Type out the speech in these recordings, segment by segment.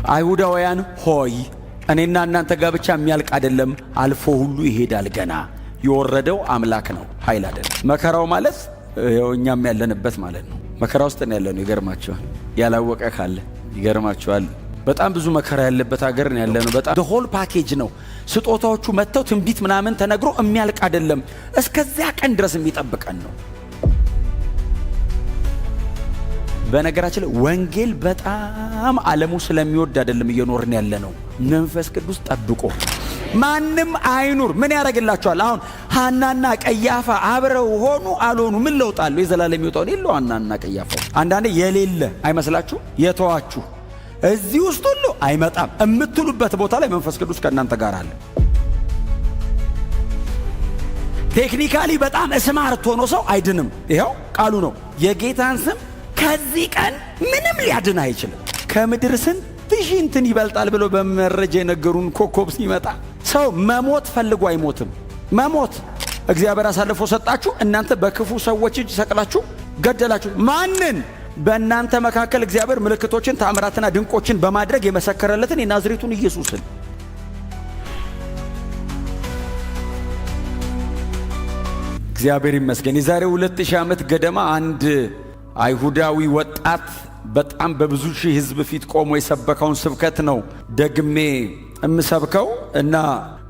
አይሁዳውያን ሆይ፣ እኔና እናንተ ጋር ብቻ የሚያልቅ አይደለም፣ አልፎ ሁሉ ይሄዳል። ገና የወረደው አምላክ ነው፣ ኃይል አይደለም። መከራው ማለት ይኸው እኛም ያለንበት ማለት ነው። መከራ ውስጥ ነው ያለነው። ይገርማችኋል። ያላወቀ ካለ ይገርማችኋል። በጣም ብዙ መከራ ያለበት ሀገር ነው ያለነው። በጣም whole package ነው። ስጦታዎቹ መጥተው ትንቢት ምናምን ተነግሮ የሚያልቅ አይደለም። እስከዚያ ቀን ድረስ የሚጠብቀን ነው። በነገራችን ላይ ወንጌል በጣም ዓለሙ ስለሚወድ አይደለም እየኖርን ያለ ነው። መንፈስ ቅዱስ ጠብቆ ማንም አይኑር ምን ያደርግላቸዋል? አሁን ሐናና ቀያፋ አብረው ሆኑ አልሆኑ ምን ለውጥ አለው? የዘላለም ይወጣውን የለው ሐናና ቀያፋ። አንዳንዴ የሌለ አይመስላችሁ? የተዋችሁ እዚህ ውስጥ ሁሉ አይመጣም የምትሉበት ቦታ ላይ መንፈስ ቅዱስ ከእናንተ ጋር አለ። Technically በጣም smart ሆኖ ሰው አይድንም። ይኸው ቃሉ ነው። የጌታን ስም ከዚህ ቀን ምንም ሊያድን አይችልም። ከምድር ስንት ሺህ እንትን ይበልጣል ብሎ በመረጃ የነገሩን ኮከብ ሲመጣ ሰው መሞት ፈልጎ አይሞትም። መሞት እግዚአብሔር አሳልፎ ሰጣችሁ፣ እናንተ በክፉ ሰዎች እጅ ሰቅላችሁ ገደላችሁ። ማንን? በእናንተ መካከል እግዚአብሔር ምልክቶችን ተአምራትና ድንቆችን በማድረግ የመሰከረለትን የናዝሬቱን ኢየሱስን። እግዚአብሔር ይመስገን። የዛሬ 2000 ዓመት ገደማ አንድ አይሁዳዊ ወጣት በጣም በብዙ ሺህ ሕዝብ ፊት ቆሞ የሰበከውን ስብከት ነው ደግሜ የምሰብከው። እና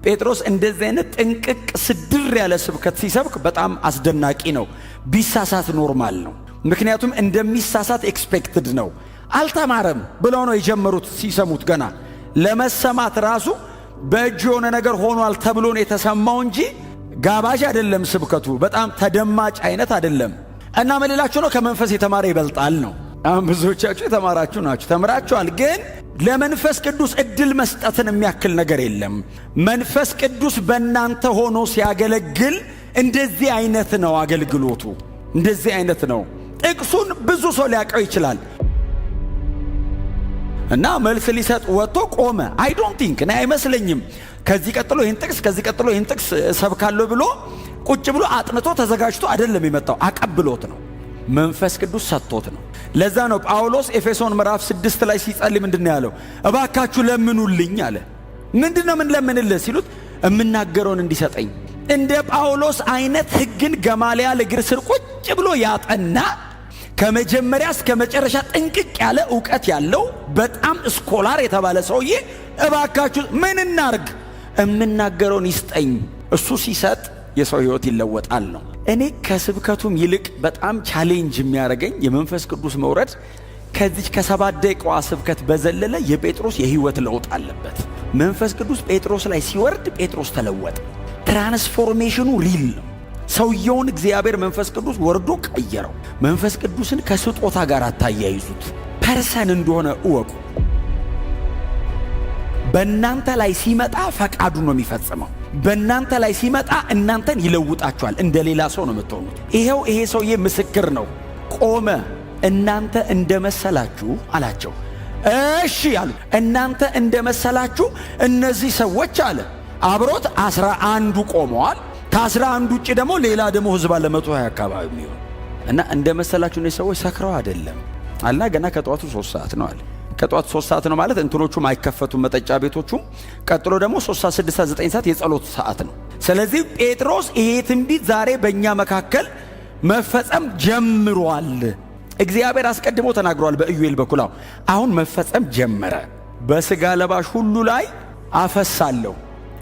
ጴጥሮስ እንደዚህ አይነት ጥንቅቅ ስድር ያለ ስብከት ሲሰብክ በጣም አስደናቂ ነው። ቢሳሳት normal ነው። ምክንያቱም እንደሚሳሳት expected ነው። አልተማረም ብለው ነው የጀመሩት። ሲሰሙት ገና ለመሰማት ራሱ በእጁ የሆነ ነገር ሆኗል ተብሎ ነው የተሰማው እንጂ ጋባዥ አይደለም ስብከቱ። በጣም ተደማጭ አይነት አይደለም። እና ምን ልላችሁ ነው? ከመንፈስ የተማረ ይበልጣል ነው። አሁን ብዙዎቻችሁ የተማራችሁ ናችሁ፣ ተምራችኋል። ግን ለመንፈስ ቅዱስ እድል መስጠትን የሚያክል ነገር የለም። መንፈስ ቅዱስ በእናንተ ሆኖ ሲያገለግል እንደዚህ አይነት ነው አገልግሎቱ፣ እንደዚህ አይነት ነው። ጥቅሱን ብዙ ሰው ሊያውቀው ይችላል። እና መልስ ሊሰጥ ወጥቶ ቆመ። I don't think፣ እኔ አይመስለኝም ከዚህ ቀጥሎ ይህን ጥቅስ፣ ከዚህ ቀጥሎ ይህን ጥቅስ እሰብካለሁ ብሎ ቁጭ ብሎ አጥንቶ ተዘጋጅቶ አይደለም የመጣው፣ አቀብሎት ነው። መንፈስ ቅዱስ ሰጥቶት ነው። ለዛ ነው ጳውሎስ ኤፌሶን ምዕራፍ 6 ላይ ሲጸልይ ምንድን ነው ያለው? እባካችሁ ለምኑልኝ አለ። ምንድን ነው የምንለምንልህ ሲሉት የምናገረውን እንዲሰጠኝ። እንደ ጳውሎስ አይነት ሕግን ገማልያል እግር ስር ቁጭ ብሎ ያጠና፣ ከመጀመሪያ እስከ መጨረሻ ጥንቅቅ ያለ እውቀት ያለው፣ በጣም scholar የተባለ ሰውዬ እባካችሁ ምን እናርግ? የምናገረውን ይስጠኝ። እሱ ሲሰጥ የሰው ሕይወት ይለወጣል ነው። እኔ ከስብከቱም ይልቅ በጣም challenge የሚያደርገኝ የመንፈስ ቅዱስ መውረድ ከዚች ከ7 ደቂቃዋ ስብከት በዘለለ የጴጥሮስ የሕይወት ለውጥ አለበት። መንፈስ ቅዱስ ጴጥሮስ ላይ ሲወርድ ጴጥሮስ ተለወጠ። Transformation ኑ real ነው። ሰውየውን እግዚአብሔር መንፈስ ቅዱስ ወርዶ ቀየረው። መንፈስ ቅዱስን ከስጦታ ጋር አታያይዙት። Person እንደሆነ እወቁ። በእናንተ ላይ ሲመጣ ፈቃዱ ነው የሚፈጽመው። በእናንተ ላይ ሲመጣ እናንተን ይለውጣችኋል። እንደ ሌላ ሰው ነው የምትሆኑት። ይሄው ይሄ ሰውዬ ምስክር ነው። ቆመ። እናንተ እንደመሰላችሁ አላቸው። እሺ አሉ። እናንተ እንደመሰላችሁ እነዚህ ሰዎች አለ። አብሮት 11ዱ ቆመዋል። ከ11ዱ ውጭ ደግሞ ሌላ ደግሞ ህዝብ አለ፣ 120 አካባቢ የሚሆን። እና እንደመሰላችሁ እነዚህ ሰዎች ሰክረው አይደለም አልና ገና ከጠዋቱ 3 ሰዓት ነው አለ። ከጠዋቱ 3 ሰዓት ነው ማለት እንትኖቹም አይከፈቱም መጠጫ ቤቶቹም። ቀጥሎ ደግሞ 3 ሰዓት፣ 6 ሰዓት፣ 9 ሰዓት የጸሎት ሰዓት ነው። ስለዚህ ጴጥሮስ ይሄ ትንቢት ዛሬ በእኛ መካከል መፈጸም ጀምሯል። እግዚአብሔር አስቀድሞ ተናግሯል በኢዩኤል በኩል፣ አሁን መፈጸም ጀመረ። በስጋ ለባሽ ሁሉ ላይ አፈሳለሁ።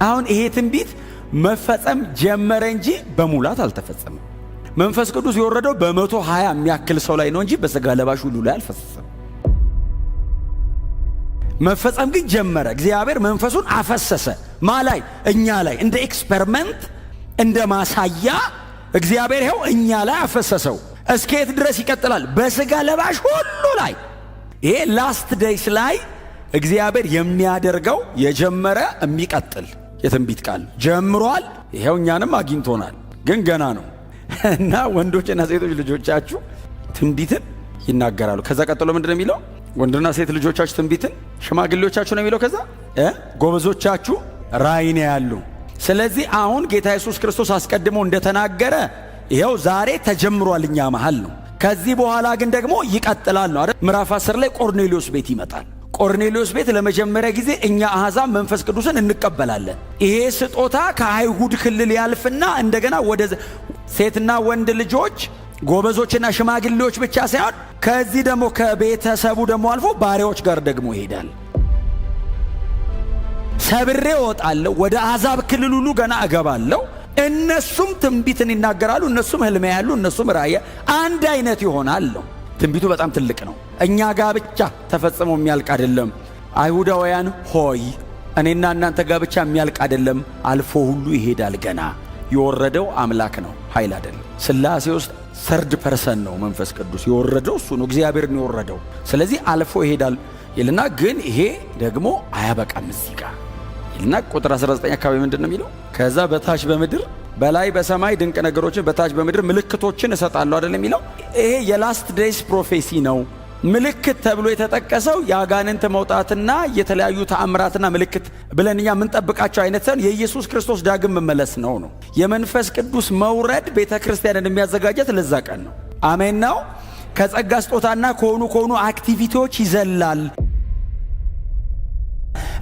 አሁን ይሄ ትንቢት መፈጸም ጀመረ እንጂ በሙላት አልተፈጸመም። መንፈስ ቅዱስ የወረደው በ120 የሚያክል ሰው ላይ ነው እንጂ በስጋ ለባሽ ሁሉ ላይ አልፈሰሰም። መፈጸም ግን ጀመረ። እግዚአብሔር መንፈሱን አፈሰሰ። ማ ላይ? እኛ ላይ። እንደ experiment፣ እንደ ማሳያ እግዚአብሔር ይኸው እኛ ላይ አፈሰሰው። እስከየት ድረስ ይቀጥላል? በስጋ ለባሽ ሁሉ ላይ። ይሄ last days ላይ እግዚአብሔር የሚያደርገው የጀመረ የሚቀጥል የትንቢት ቃል ጀምሯል። ይኸው እኛንም አግኝቶናል፣ ግን ገና ነው። እና ወንዶችና ሴቶች ልጆቻችሁ ትንቢትን ይናገራሉ። ከዛ ቀጥሎ ምንድን ነው የሚለው? ወንድና ሴት ልጆቻችሁ ትንቢትን፣ ሽማግሌዎቻችሁ ነው የሚለው። ከዛ ጎበዞቻችሁ ራእይን ያያሉ። ስለዚህ አሁን ጌታ ኢየሱስ ክርስቶስ አስቀድሞ እንደተናገረ ይኸው ዛሬ ተጀምሯል፣ እኛ መሃል ነው። ከዚህ በኋላ ግን ደግሞ ይቀጥላል ነው አይደል? ምዕራፍ 10 ላይ ቆርኔሌዎስ ቤት ይመጣል። ቆርኔሌዎስ ቤት ለመጀመሪያ ጊዜ እኛ አሕዛብ መንፈስ ቅዱስን እንቀበላለን። ይሄ ስጦታ ከአይሁድ ክልል ያልፍና እንደገና ወደ ሴትና ወንድ ልጆች፣ ጎበዞችና ሽማግሌዎች ብቻ ሳይሆን ከዚህ ደግሞ ከቤተሰቡ ደግሞ አልፎ ባሪያዎች ጋር ደግሞ ይሄዳል። ሰብሬ እወጣለሁ፣ ወደ አሕዛብ ክልል ሁሉ ገና እገባለሁ። እነሱም ትንቢትን ይናገራሉ፣ እነሱም ህልም ያሉ፣ እነሱም ራእይ፣ አንድ አይነት ይሆናል ነው። ትንቢቱ በጣም ትልቅ ነው። እኛ ጋር ብቻ ተፈጽሞ የሚያልቅ አይደለም። አይሁዳውያን ሆይ፣ እኔና እናንተ ጋር ብቻ የሚያልቅ አይደለም። አልፎ ሁሉ ይሄዳል። ገና የወረደው አምላክ ነው፣ ኃይል አይደለም። ሥላሴ ውስጥ third person ነው መንፈስ ቅዱስ። የወረደው እሱ ነው፣ እግዚአብሔር ነው የወረደው። ስለዚህ አልፎ ይሄዳል ይልና ግን ይሄ ደግሞ አያበቃም እዚህ ጋር ይልና ቁጥር 19 አካባቢ ምንድን ነው የሚለው? ከዛ በታች በምድር፣ በላይ በሰማይ ድንቅ ነገሮችን፣ በታች በምድር ምልክቶችን እሰጣለሁ አይደል የሚለው? ይሄ የ last days prophecy ነው። ምልክት ተብሎ የተጠቀሰው የአጋንንት መውጣትና የተለያዩ ተአምራትና ምልክት ብለን እኛ የምንጠብቃቸው አይነት ሳይሆን የኢየሱስ ክርስቶስ ዳግም መመለስ ነው። የመንፈስ ቅዱስ መውረድ ቤተ ክርስቲያንን የሚያዘጋጀት ለዛ ቀን ነው። አሜን ነው። ከጸጋ ስጦታና ከሆኑ activity ዎች ይዘላል።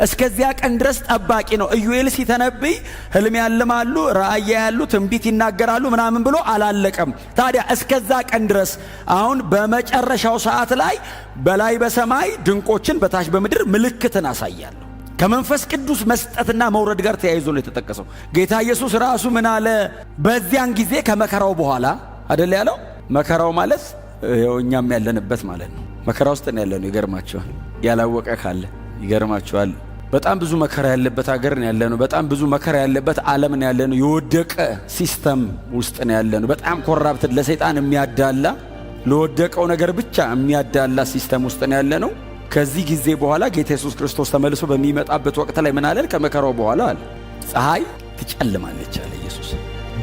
እስከዚያ ቀን ድረስ ጠባቂ ነው። ኢዩኤል ሲተነብይ ህልም ያልማሉ፣ ራእይ ያሉ፣ ትንቢት ይናገራሉ ምናምን ብሎ አላለቀም። ታዲያ እስከዛ ቀን ድረስ አሁን በመጨረሻው ሰዓት ላይ በላይ በሰማይ ድንቆችን፣ በታች በምድር ምልክትን አሳያለሁ። ከመንፈስ ቅዱስ መስጠትና መውረድ ጋር ተያይዞ ነው የተጠቀሰው። ጌታ ኢየሱስ ራሱ ምን አለ? በዚያን ጊዜ ከመከራው በኋላ አደለ ያለው? መከራው ማለት ይኸው እኛም ያለንበት ማለት ነው። መከራ ውስጥ ነው ያለነው። ይገርማቸዋል። ያላወቀ ካለ ይገርማቸዋል። በጣም ብዙ መከራ ያለበት ሀገር ነው ያለነው። በጣም ብዙ መከራ ያለበት ዓለም ነው ያለነው። የወደቀ system ውስጥ ነው ያለነው። በጣም corrupted፣ ለሰይጣን የሚያዳላ፣ ለወደቀው ነገር ብቻ የሚያዳላ system ውስጥ ነው ያለነው። ከዚህ ጊዜ በኋላ ጌታ ኢየሱስ ክርስቶስ ተመልሶ በሚመጣበት ወቅት ላይ ምን አለን? ከመከራው በኋላ አለ ፀሐይ ትጨልማለች አለ ኢየሱስ።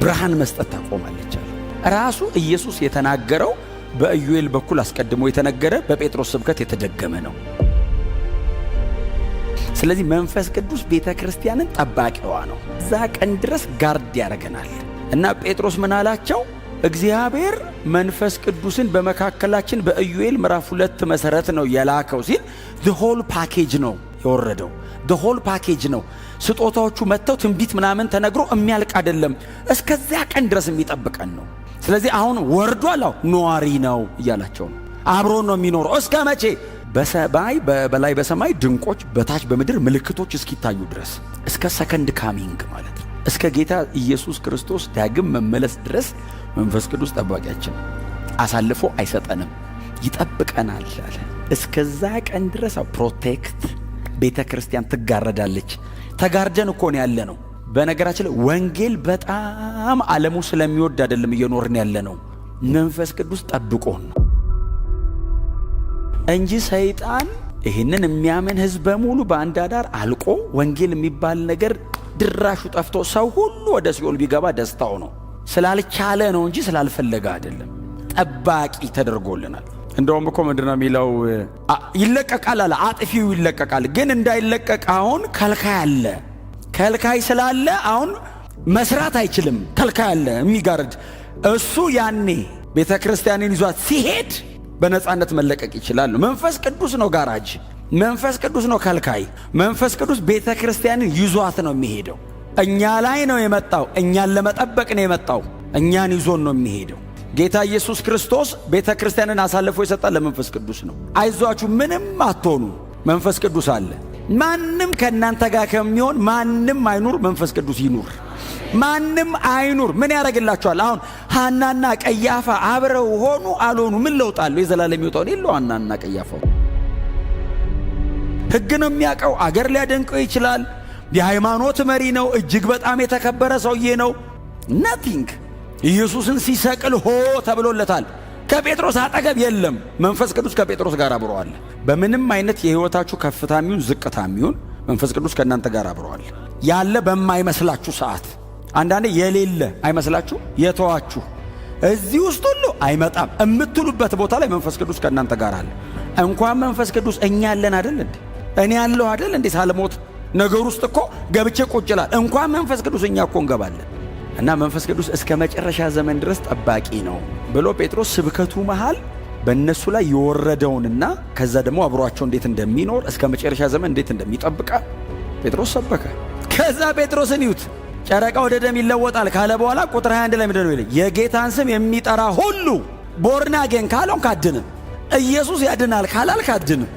ብርሃን መስጠት ታቆማለች አለ። ራሱ ኢየሱስ የተናገረው በኢዩኤል በኩል አስቀድሞ የተነገረ፣ በጴጥሮስ ስብከት የተደገመ ነው። ስለዚህ መንፈስ ቅዱስ ቤተ ክርስቲያንን ጠባቂዋ ነው። እዛ ቀን ድረስ guard ያደርገናል። እና ጴጥሮስ ምን አላቸው? እግዚአብሔር መንፈስ ቅዱስን በመካከላችን በኢዩኤል ምዕራፍ 2 መሰረት ነው የላከው ሲል the whole package ነው የወረደው። The whole package ነው። ስጦታዎቹ መጥተው ትንቢት ምናምን ተነግሮ የሚያልቅ አይደለም። እስከዚያ ቀን ድረስ የሚጠብቀን ነው። ስለዚህ አሁን ወርዷል፣ አዎ ነዋሪ ነው እያላቸው ነው። አብሮ ነው የሚኖረው። እስከ መቼ? በሰማይ፣ በላይ በሰማይ ድንቆች፣ በታች በምድር ምልክቶች እስኪታዩ ድረስ፣ እስከ second coming ማለት ነው። እስከ ጌታ ኢየሱስ ክርስቶስ ዳግም መመለስ ድረስ መንፈስ ቅዱስ ጠባቂያችን፣ አሳልፎ አይሰጠንም፣ ይጠብቀናል አለ። እስከዛ ቀን ድረስ protect፣ ቤተ ክርስቲያን ትጋረዳለች። ተጋርደን እኮ ነው ያለነው። በነገራችን ላይ ወንጌል በጣም ዓለሙ ስለሚወድ አይደለም እየኖርን ያለነው። መንፈስ ቅዱስ ጠብቆን ነው እንጂ ሰይጣን ይህንን የሚያምን ህዝብ በሙሉ በአንድ አዳር አልቆ፣ ወንጌል የሚባል ነገር ድራሹ ጠፍቶ ሰው ሁሉ ወደ ሲኦል ቢገባ ደስታው ነው። ስላልቻለ ነው እንጂ ስላልፈለገ አይደለም። ጠባቂ ተደርጎልናል። እንደውም እኮ ምንድን ነው የሚለው? ይለቀቃል አለ፣ አጥፊው ይለቀቃል። ግን እንዳይለቀቅ አሁን ከልካይ አለ። ከልካይ ስላለ አሁን መስራት አይችልም። ከልካይ አለ የሚጋርድ። እሱ ያኔ ቤተ ክርስቲያንን ይዟት ሲሄድ በነፃነት መለቀቅ ይችላል። መንፈስ ቅዱስ ነው ጋራጅ፣ መንፈስ ቅዱስ ነው ከልካይ። መንፈስ ቅዱስ ቤተ ክርስቲያንን ይዟት ነው የሚሄደው። እኛ ላይ ነው የመጣው። እኛን ለመጠበቅ ነው የመጣው። እኛን ይዞን ነው የሚሄደው። ጌታ ኢየሱስ ክርስቶስ ቤተ ክርስቲያንን አሳልፎ የሰጣት ለመንፈስ ቅዱስ ነው። አይዟችሁ፣ ምንም አትሆኑ፣ መንፈስ ቅዱስ አለ። ማንም ከእናንተ ጋር ከሚሆን ማንም አይኑር፣ መንፈስ ቅዱስ ይኑር። ማንም አይኑር፣ ምን ያደርግላችኋል? አሁን ሐናና ቀያፋ አብረው ሆኑ አልሆኑ ምን ለውጥ አለው? የዘላለም ሕይወት የለው ሐናና ቀያፋ። ሕግ ነው የሚያውቀው። አገር ሊያደንቀው ይችላል። የሃይማኖት መሪ ነው። እጅግ በጣም የተከበረ ሰውዬ ነው። Nothing። ኢየሱስን ሲሰቅል ሆ ተብሎለታል። ከጴጥሮስ አጠገብ የለም። መንፈስ ቅዱስ ከጴጥሮስ ጋር አብሮአል። በምንም አይነት የሕይወታችሁ ከፍታም ይሁን ዝቅታም ይሁን መንፈስ ቅዱስ ከእናንተ ጋር አብሮአል። ያለ በማይመስላችሁ ሰዓት፣ አንዳንዴ የሌለ አይመስላችሁ፣ የተዋችሁ፣ እዚህ ውስጥ ሁሉ አይመጣም የምትሉበት ቦታ ላይ መንፈስ ቅዱስ ከእናንተ ጋር አለ። እንኳን መንፈስ ቅዱስ እኛ ያለን አይደል እንዴ? እኔ ያለሁ አይደል እንዴ? ሳልሞት ነገር ውስጥ እኮ ገብቼ ቁጭ እላለሁ። እንኳን መንፈስ ቅዱስ እኛ እኮ እንገባለን። እና መንፈስ ቅዱስ እስከ መጨረሻ ዘመን ድረስ ጠባቂ ነው ብሎ ጴጥሮስ ስብከቱ መሃል በእነሱ ላይ የወረደውንና ከዛ ደግሞ አብሯቸው እንዴት እንደሚኖር እስከ መጨረሻ ዘመን እንዴት እንደሚጠብቃ ጴጥሮስ ሰበከ። ከዛ ጴጥሮስን ይዩት፣ ጨረቃ ወደ ደም ይለወጣል ካለ በኋላ ቁጥር 21 ላይ ምንድን ነው የሚለው? የጌታን ስም የሚጠራ ሁሉ born again ካልሆንክ አትድንም። ኢየሱስ ያድናል ካላልክ አትድንም።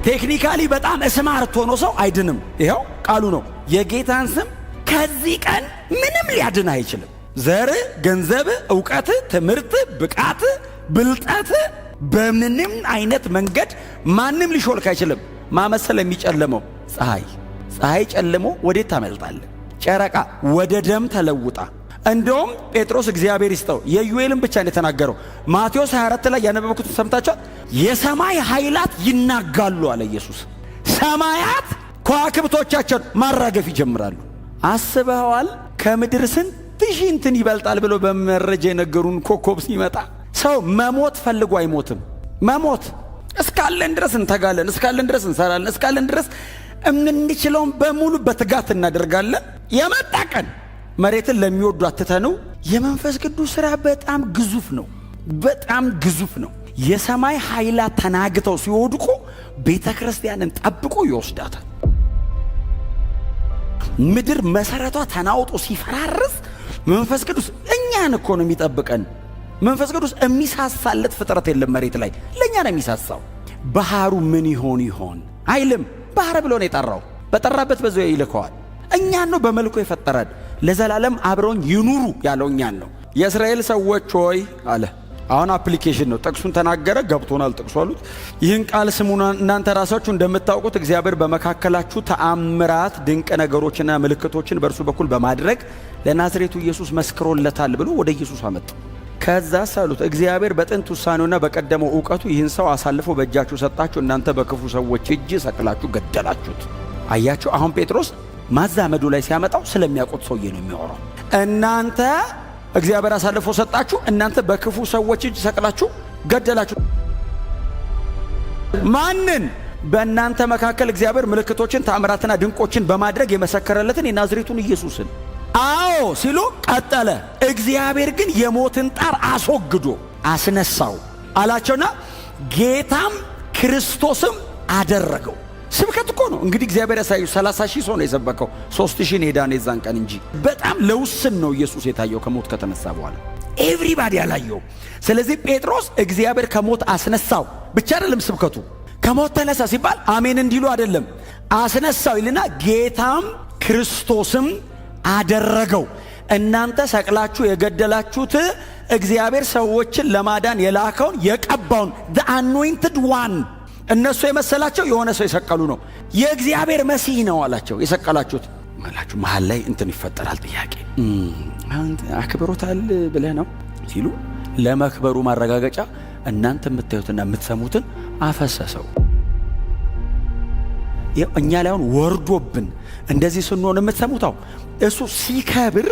Technically በጣም smart ሆኖ ሰው አይድንም። ይኸው ቃሉ ነው። የጌታን ስም ከዚህ ቀን ምንም ሊያድን አይችልም። ዘር፣ ገንዘብ፣ እውቀት፣ ትምህርት፣ ብቃት፣ ብልጠት በምንም አይነት መንገድ ማንም ሊሾልክ አይችልም። ማመሰል የሚጨልመው ፀሐይ፣ ፀሐይ ጨልሞ ወዴት ታመልጣለህ? ጨረቃ ወደ ደም ተለውጣ። እንደውም ጴጥሮስ እግዚአብሔር ይስጠው የኢዩኤልን ብቻ ነው የተናገረው። ማቴዎስ 24 ላይ ያነበብኩትን ሰምታችኋል። የሰማይ ኃይላት ይናጋሉ አለ ኢየሱስ። ሰማያት ከዋክብቶቻቸውን ማራገፍ ይጀምራሉ። አስበዋል? ከምድር ስንት ሺህ እንትን ይበልጣል ብሎ በመረጃ የነገሩን ኮከብ ሲመጣ ሰው መሞት ፈልጎ አይሞትም። መሞት እስካለን ድረስ እንተጋለን፣ እስካለን ድረስ እንሰራለን፣ እስካለን ድረስ የምንችለውን በሙሉ በትጋት እናደርጋለን። የመጣ ቀን መሬትን ለሚወዱ አትተነው። የመንፈስ ቅዱስ ሥራ በጣም ግዙፍ ነው፣ በጣም ግዙፍ ነው። የሰማይ ኃይላት ተናግተው ሲወድቁ ቤተ ክርስቲያንን ጠብቆ ይወስዳታል። ምድር መሰረቷ ተናውጦ ሲፈራርስ መንፈስ ቅዱስ እኛን እኮ ነው የሚጠብቀን። መንፈስ ቅዱስ የሚሳሳለት ፍጥረት የለም መሬት ላይ፣ ለእኛ ነው የሚሳሳው። ባህሩ ምን ይሆን ይሆን አይልም። ባህር ብሎ ነው የጠራው። በጠራበት በዚያው ይልከዋል። እኛን ነው በመልኩ የፈጠረን። ለዘላለም አብረውን ይኑሩ ያለው እኛን ነው። የእስራኤል ሰዎች ሆይ አለ። አሁን application ነው። ጥቅሱን ተናገረ፣ ገብቶናል ጥቅሱ አሉት። ይህን ቃል ስሙ፣ እናንተ ራሳችሁ እንደምታውቁት እግዚአብሔር በመካከላችሁ ተአምራት፣ ድንቅ ነገሮችና ምልክቶችን በእርሱ በኩል በማድረግ ለናዝሬቱ ኢየሱስ መስክሮለታል ብሎ ወደ ኢየሱስ አመጣ። ከዛ ሳሉት እግዚአብሔር በጥንት ውሳኔውና በቀደመው እውቀቱ ይህን ሰው አሳልፎ በእጃችሁ ሰጣችሁ፣ እናንተ በክፉ ሰዎች እጅ ሰቅላችሁ ገደላችሁት። አያችሁ፣ አሁን ጴጥሮስ ማዛመዱ ላይ ሲያመጣው ስለሚያውቁት ሰውዬ ነው የሚያወራው። እናንተ እግዚአብሔር አሳልፎ ሰጣችሁ፣ እናንተ በክፉ ሰዎች እጅ ሰቅላችሁ ገደላችሁ። ማንን? በእናንተ መካከል እግዚአብሔር ምልክቶችን ተአምራትና ድንቆችን በማድረግ የመሰከረለትን የናዝሬቱን ኢየሱስን። አዎ ሲሉ ቀጠለ። እግዚአብሔር ግን የሞትን ጣር አስወግዶ አስነሳው አላቸውና ጌታም ክርስቶስም አደረገው። ስብከት እኮ ነው እንግዲህ እግዚአብሔር ያሳዩ። 30 ሺህ ሰው ነው የሰበከው፣ 3,000 ሄዳን የዛን ቀን እንጂ በጣም ለውስን ነው ኢየሱስ የታየው ከሞት ከተነሳ በኋላ everybody አላየው። ስለዚህ ጴጥሮስ እግዚአብሔር ከሞት አስነሳው ብቻ አይደለም ስብከቱ። ከሞት ተነሳ ሲባል አሜን እንዲሉ አይደለም፣ አስነሳው ይልና ጌታም ክርስቶስም አደረገው። እናንተ ሰቅላችሁ የገደላችሁት እግዚአብሔር ሰዎችን ለማዳን የላከውን የቀባውን the anointed one፣ እነሱ የመሰላቸው የሆነ ሰው የሰቀሉ ነው። የእግዚአብሔር መሲህ ነው አላቸው። የሰቀላችሁት አላችሁ። መሀል ላይ እንትን ይፈጠራል ጥያቄ። አክብሮታል ብለህ ነው ሲሉ ለመክበሩ ማረጋገጫ እናንተ የምታዩትና የምትሰሙትን አፈሰሰው። እኛ ላይ አሁን ወርዶብን እንደዚህ ስንሆን የምትሰሙት እሱ ሲከብር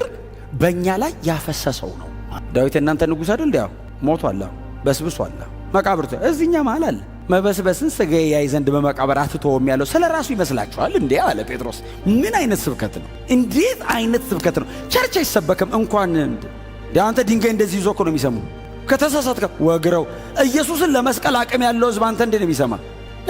በእኛ ላይ ያፈሰሰው ነው። ዳዊት እናንተ ንጉሥ አይደል? ያው ሞቷል፣ በስብሷል፣ መቃብር እዚህኛ መሃል አለ። መበስበስን ሥጋዬ ያይ ዘንድ በመቃብር አትተወውም ያለው ስለ ራሱ ይመስላችኋል እንዴ? አለ ጴጥሮስ። ምን አይነት ስብከት ነው? እንዴት አይነት ስብከት ነው? Church አይሰበክም እንኳን አንተ ድንጋይ እንደዚህ ይዞ እኮ ነው የሚሰሙ። ከተሳሳትከ ወግረው ኢየሱስን ለመስቀል አቅም ያለው ሕዝብ አንተ እንዴት ነው የሚሰማ?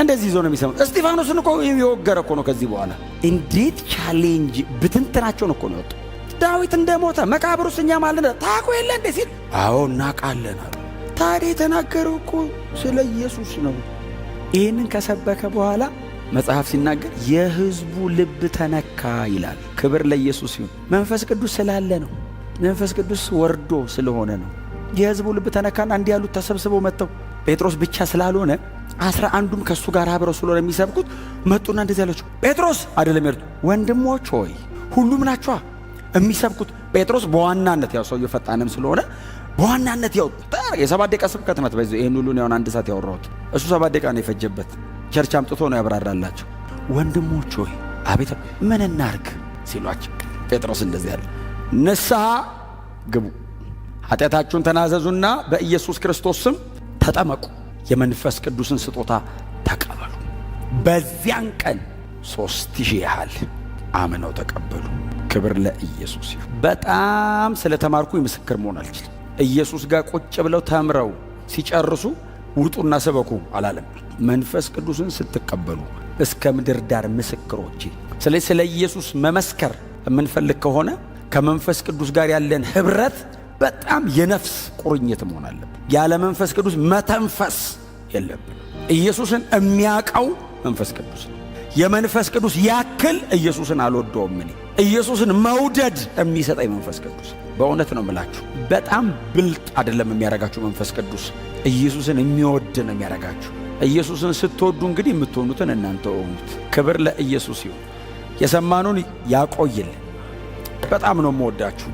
እንደዚህ ይዞ ነው የሚሰማ። እስጢፋኖስን እኮ የወገረ እኮ ነው። ከዚህ በኋላ እንዴት challenge ብትንትናቸውን እኮ ነው የወጡ። ዳዊት እንደሞተ መቃብር ውስጥ እኛ ማለት ታውቁ የለ እንዴ ሲል አዎ እናውቃለን አሉ። ታዲያ የተናገረው እኮ ስለ ኢየሱስ ነው። ይህንን ከሰበከ በኋላ መጽሐፍ ሲናገር የሕዝቡ ልብ ተነካ ይላል። ክብር ለኢየሱስ ይሁን። መንፈስ ቅዱስ ስላለ ነው። መንፈስ ቅዱስ ወርዶ ስለሆነ ነው። የሕዝቡ ልብ ተነካና እንዲህ ያሉት ተሰብስበው መጥተው ጴጥሮስ ብቻ ስላልሆነ 11ዱም ከእሱ ጋር አብረው ስለሆነ የሚሰብኩት መጡና እንደዚህ ያለችው ጴጥሮስ አይደለም ያሉት፣ ወንድሞች ሆይ ሁሉም ናቸዋ የሚሰብኩት። ጴጥሮስ በዋናነት ያው ሰውየው ፈጣንም ስለሆነ በዋናነት ያው የ7 ደቂቃ ስብከት ናት። በዚህ ይህን ሁሉን ያሁን አንድ ሰዓት ያወራሁት እሱ 7 ደቂቃ ነው የፈጀበት። Church አምጥቶ ነው ያብራራላቸው። ወንድሞች ሆይ አቤት፣ ምን እናርግ ሲሏቸው ጴጥሮስ እንደዚህ ያለ ንስሐ ግቡ፣ ኃጢአታችሁን ተናዘዙና በኢየሱስ ክርስቶስ ስም ተጠመቁ፣ የመንፈስ ቅዱስን ስጦታ ተቀበሉ። በዚያን ቀን 3,000 ያህል አምነው ተቀበሉ። ክብር ለኢየሱስ ይሁን። በጣም ስለተማርኩ ምስክር መሆን አልችልም። ኢየሱስ ጋር ቁጭ ብለው ተምረው ሲጨርሱ ውጡና ስበኩ አላለም። መንፈስ ቅዱስን ስትቀበሉ እስከ ምድር ዳር ምስክሮቼ። ስለዚህ ስለ ኢየሱስ መመስከር የምንፈልግ ከሆነ ከመንፈስ ቅዱስ ጋር ያለን ኅብረት በጣም የነፍስ ቁርኝት መሆን አለብን። ያለ መንፈስ ቅዱስ መተንፈስ የለብን። ኢየሱስን የሚያውቀው መንፈስ ቅዱስ ነው። የመንፈስ ቅዱስ ያክል ኢየሱስን አልወደውም እኔ። ኢየሱስን መውደድ የሚሰጠኝ መንፈስ ቅዱስ። በእውነት ነው የምላችሁ፣ በጣም ብልጥ አይደለም የሚያረጋችሁ መንፈስ ቅዱስ። ኢየሱስን የሚወድ ነው የሚያረጋችሁ። ኢየሱስን ስትወዱ እንግዲህ የምትሆኑትን እናንተ ሆኑት። ክብር ለኢየሱስ ይሁን። የሰማኑን ያቆይልን። በጣም ነው የምወዳችሁ።